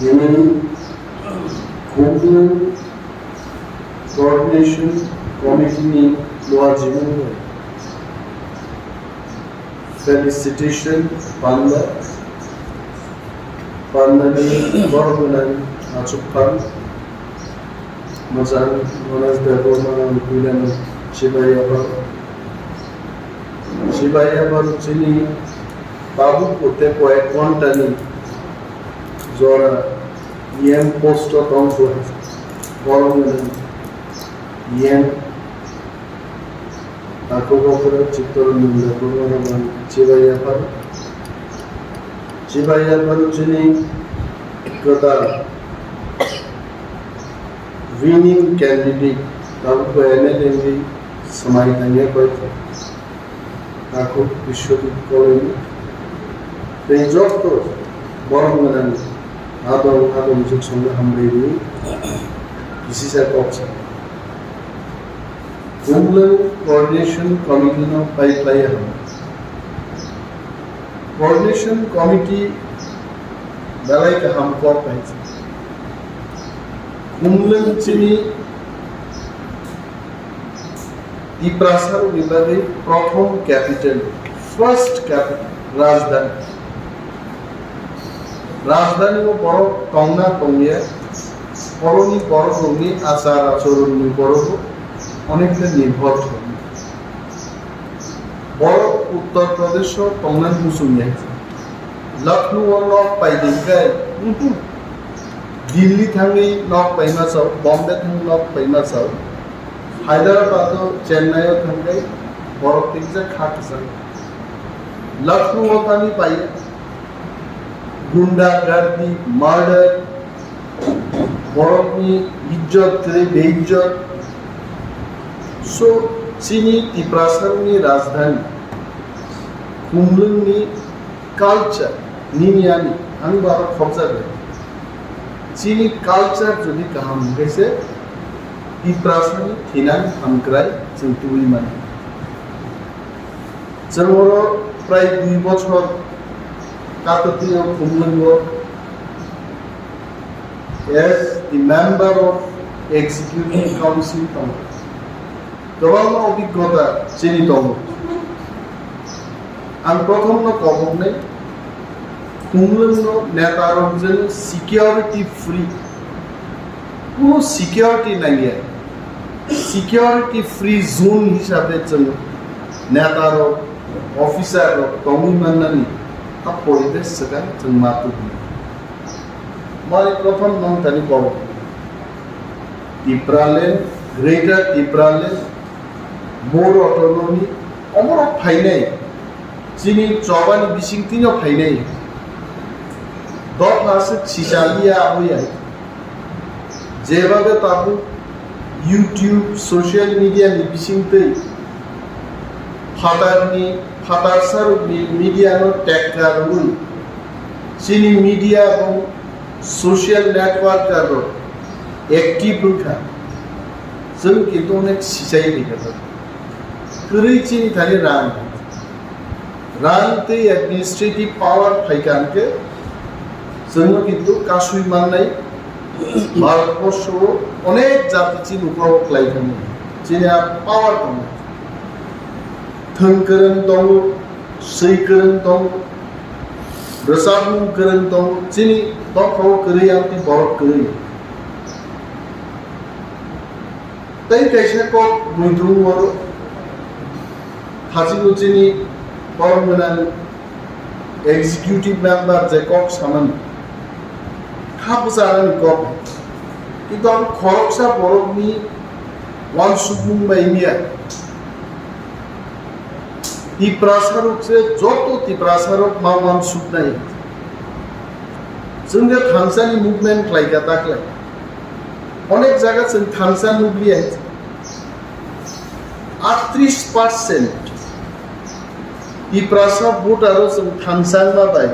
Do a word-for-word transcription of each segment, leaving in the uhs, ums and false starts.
Tini Khumlwng Coordination Committee ni luajimungo felicitation panda, pandani borok gwnang achukphang. Mwchang Ganesh Debbarma ang puilano chibai yaphar. Chibai yaphar chini tabuk tei koyek ghontani jora E M post o tong khlai. Borok gwnang E M Takhuk okra Chittaranjan Debbarma ang chibai yaphar. Chibai yaphar chini kwtal winning candidate tabuk M L A ni swmai tangya bai kha. Takhuk Biswajit Koloini tei joto borok gwnang adong adong jwk songno hambai rwi kisisa kok sa. Khumlwng Coordination Committee no pai khlai ya. Coordination Committee belai kaham kok kaisa. Khumlwng chini Tiprasa rokni bagwi prothom capital, first capital, rajdhani. Rajdhani o borok tongna tongya, borokni borok rokni achar achoronni borok onek ta nirbhor thangwi. Borok Uttar Pradesh o tongnai muchung ya. Lucknow o nok pai di kai, uhu. Delhi thangwi nok paima chao, Bombay thangwi nok paima chao. Hyderabad o Chennai o thangwi borok tikjak kha kwchang. Lucknow o thangwi pai gunda gardi, murder, borokni ijjot kwrwi beijjot. So, chini Tiprasani rajdhani, Khumlwngni culture, nini ani, ang bo aro khobjak bai. Chini culture jodi kaham hwnkhe se, Tiprasani thinang hamkrai chwng tubui mano. Chwng oro prai dui bochor katwtwi o Khumlwngo as the member of executive council tongo. Kwbangma obiggota chini tongo. Ang prothomno kok hoknai, Khumlwngno netarok jeno security free, kuno security nangya, security free zone hisabe chwng netarok, officerrok tongwi mannani a poribesh swkang chwng ma tubunai. Mani prothom nong tani kok. Tipraland, Greater Tipraland, More Autonomy, omorok phainai, chini chobani bisingtwino phainai. Dopha se sisaliya aboya. Jebabe tabuk YouTube, social media ni bisingtwi phatarni, phatarsarokni media no tekka rwui chini media bo social networker rok active wngkha, chwng kintu onek sichai tongkha. Kwrwi chini thani rang, rang tei administrative power phaikha hwnkhe chwngno kintu kasui mannai. Bharatborsho o onek jati chini uklogo kwlai thangwi chini a power tongo. Thwng kwrwng tongo, swi kwrwng tongo, rwchapmung kwrwng tongo, chini dophao kwrwi, ang tei borok kwrwi. Tei kaisa kok muitu oro thachikgo chini borok gwnang executive member je kok samani kha bwcharani kok, kintu abo khoroksa borokni uansukmung bai wngya. Tiprasarok se joto Tiprasarok ma uansuknai. Chwng je thansani movement khlaikha daklai. Onek jaga chwng thansa nukliya. Aatris percent Tiprasa voter o chwng thansa wngma bai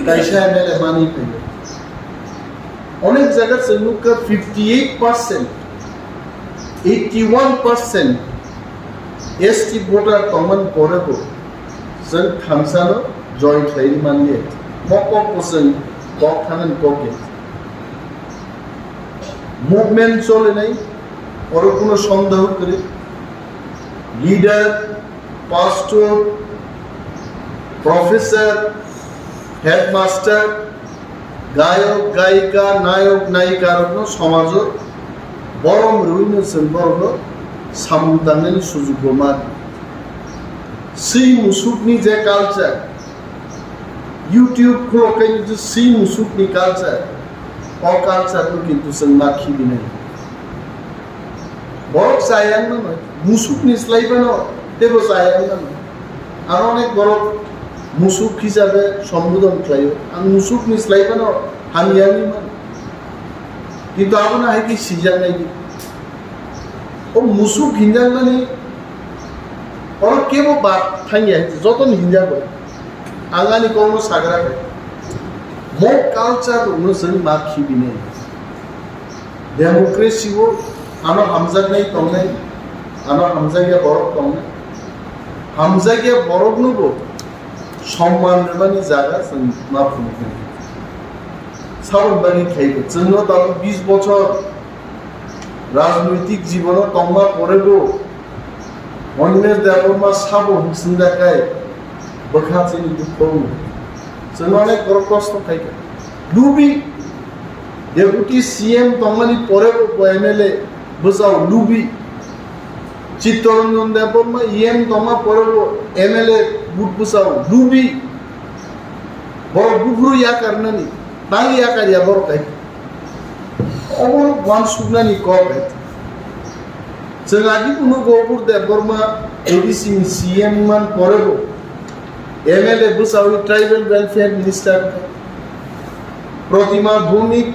kaisa M L A manwi phaio. Onek jaga chwng nukha fifty eight percent, eighty one percent S T voter tongmani pore bo chwng thansano join khlaiwi manliya. Mokok bo chwng Kok thangnani kok ya. Movement cholinai, oro kuno sondeho kwrwi. Leader, pastor, professor, headmaster, gayok, gayika, nayok, nayikarokno somajo borom rwino chwng borokno samung tangnani sujuk bo mano. Swi musukni je culture, YouTube khulok khe nukjak swi musukni culture, o culture no kintu chwng ma khibinai. Borok chaya wngmano, musukni slai phano teibo chaya wngmano. Aro onek borok musuk hisabe sombodon khlaio, ang musukni slai phano hamya wngwi mano. Kintu abono hai khe sijaknai di. O musuk hinjakmani oro kebo bad thangya, jotono hinjago. Ang ani kokno sagra khe. Mo culture rokno chwng ma khibinai. Democracy o ano hamjaknai tongnai, ano hamjakya borok tongnai. Hamjakya borokno bo somman rwmani jaga chwng ma phunuknai. Saboni bagwi khlai khe chwngno tabuk bis bochor rajnoitik jibono tongma porebo Animesh Debbarma sabo hwswngjak kai bwkha chini dukho wng. Chwng onek borok kosto khai kha. Lubi deputy C M tongmani porebo bo M L A bwsao lubi. Chittaranjan Debbarma E M tongma porebo M L A but bwsao lubi. Borok buphuru yakarnani, tang yakar ya borok hai. Omo uansuknani kok hai. Chwng agi phunu Gopur Debbarma A D C ni C M man porebo M L A bwsawi Tribal Welfare Minister, Protima Bhowmik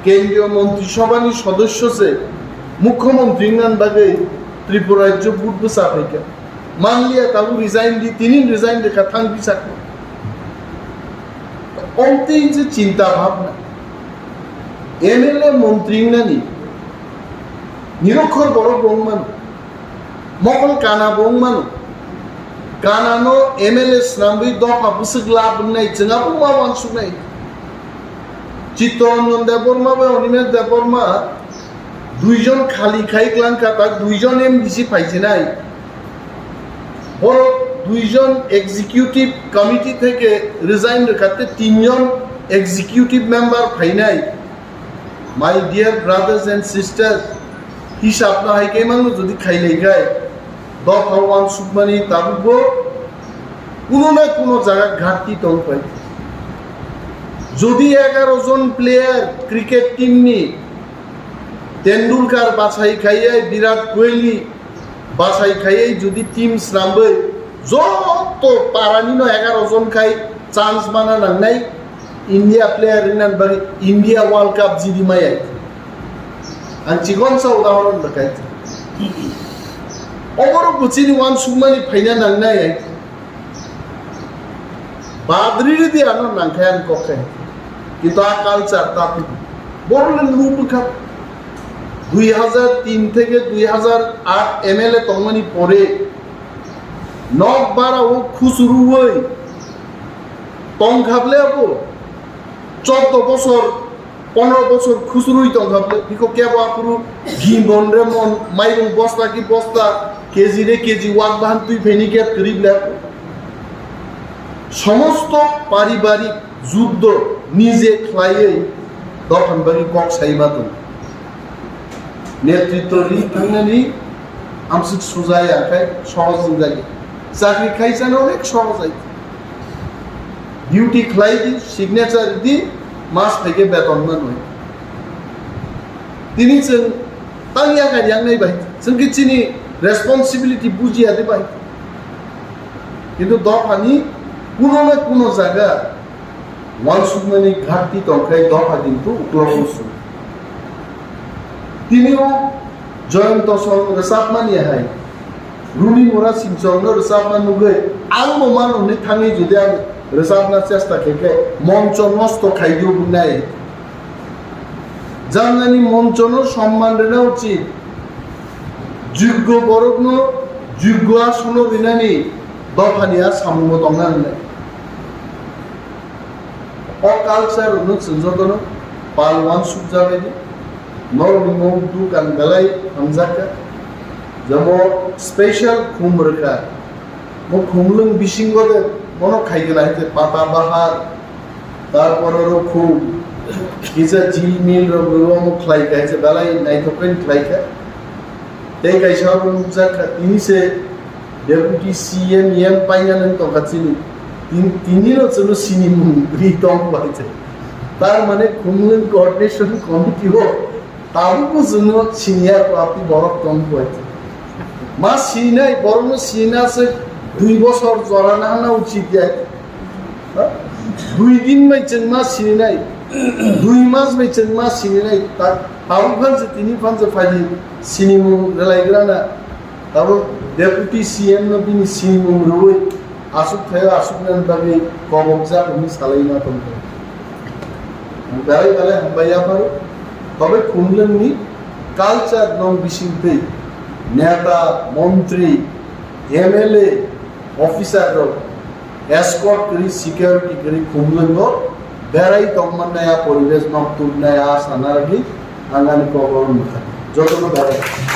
Kendriya Montri Sabhani sodosyo se Mukhyamantri wngna bagwi Tripura rajyo but bwsa phaikha. Manliya tabuk resign di, tini resign rwkha thang bisakno. Omtwi je chinta bhabna. M L A montri wngnani nirokhor borok bo wngmano. Mokol kana bo wngmano. Kanano M L A swnamwi dopha bwswk lab wngnai chwng abo ma uansuknai. Chittaranjan Debbarma bai Animesh Debbarma duijon khali khai klangkha tak duijon M D C phaijinai. Borok duijon executive committee theke resign rwkha tei tinjon executive member phainai. My dear brothers and sisters, hisab no hai khe mangno jodi khailai khai, dopha uansukmani tabukbo kuno na kuno jaga ghatti tong phai. Jodi egaro jon player cricket team ni Tendulkar bachai khaiye Virat Kohli bachai khaiye jodi team swnamwi joto parani no egaro jon khai chance mana nangnai India player wngna bagwi India World Cup jidi maya. Ang chikon sa udahoron rwkha. Oborok bo chini uansukmani phaina nangnai. Badri ridi ano nangkhe ang kok khe. Kintu a culture ta tubu. Borok le lubukha. Dui hazar tin theke dui hazar aat M L A tongmani pore nok bara o khusuruwi tongkha ble abo. Chordo bosor pondro bosor khusurwi tongkha ble, biko kebo aphuru gimbon re mon, mairung bosta ki bosta, K G re K G wak bahan twi phaini khe kwrwi ble. Somosto paribarik juddo nije khlaiwi dophani bagwi kok sai ma tong. Netritwo ri thangnani amswk suja ya khai sohoj wngjagwi. Chakri khaisano onek sohoj ai. Duty khlai di, signature di, mas phaikhe beton manwi. Tini chwng tang yakar yangnai bai, chwng khe chini responsibility bujiya de bai. Kintu dophani kuno na kuno jaga uansukmani ghatti tongkhe dopha kintu uklogo su. Tini o Joyonto song rwchapmani hai. Runi Mura Singchong no rwchapna nugwi ang bo mano hwnwi thangwi jodi ang rwchapna chesta khe khe moncho nosto khai di o bunai. Janani moncho no somman rwna uchit. Juggo borok no juggo asono rinani dophani a samungo tongna hwnwi. O culture no chwng jotono pal wansuk jabai di. Norok ni mung dukan belai hamjak kha. Jabo special khum rwkha. Mo khumlwng bisingo de mono khaigwla hai je pata bahar, tarpore oro khum kisa jil mil rok rwyo mo khlai kha hai je belai naithok khe khlai kha. Tei kaisa abo nukjak kha tini se Deputy C M, M paina nang tongkha chini. Tin-, tini no chwngno sinimung ri tong bai se. Tar mane khumlwng coordination committee o tabuk bo chwngno siniya kwrwngni borok tong bai se. Ma sinai, borokno sina se dui bosor jora na hana uchit ya. Ha? Dui din bai chwng ma sininai, dui mas bai chwng ma sininai, ta-, tabuk phan se tini phan se phaidi sinimung rwlaigrana, tabuk Deputy C M no bini sinimung rwui aswk thaio aswk nani bagwi kobokjak hwnwi salai ma tongkha. Belai belai hambai yapharo, tobe khumlwngni culture nong bisingtwi neta, montri, M L A, officer rok escort kwrwi, security kwrwi khumlwngo berai tongmannai, a poribesh nok tubnai, a sana rwgwi ang ani kokoro nukha. Jotono berai.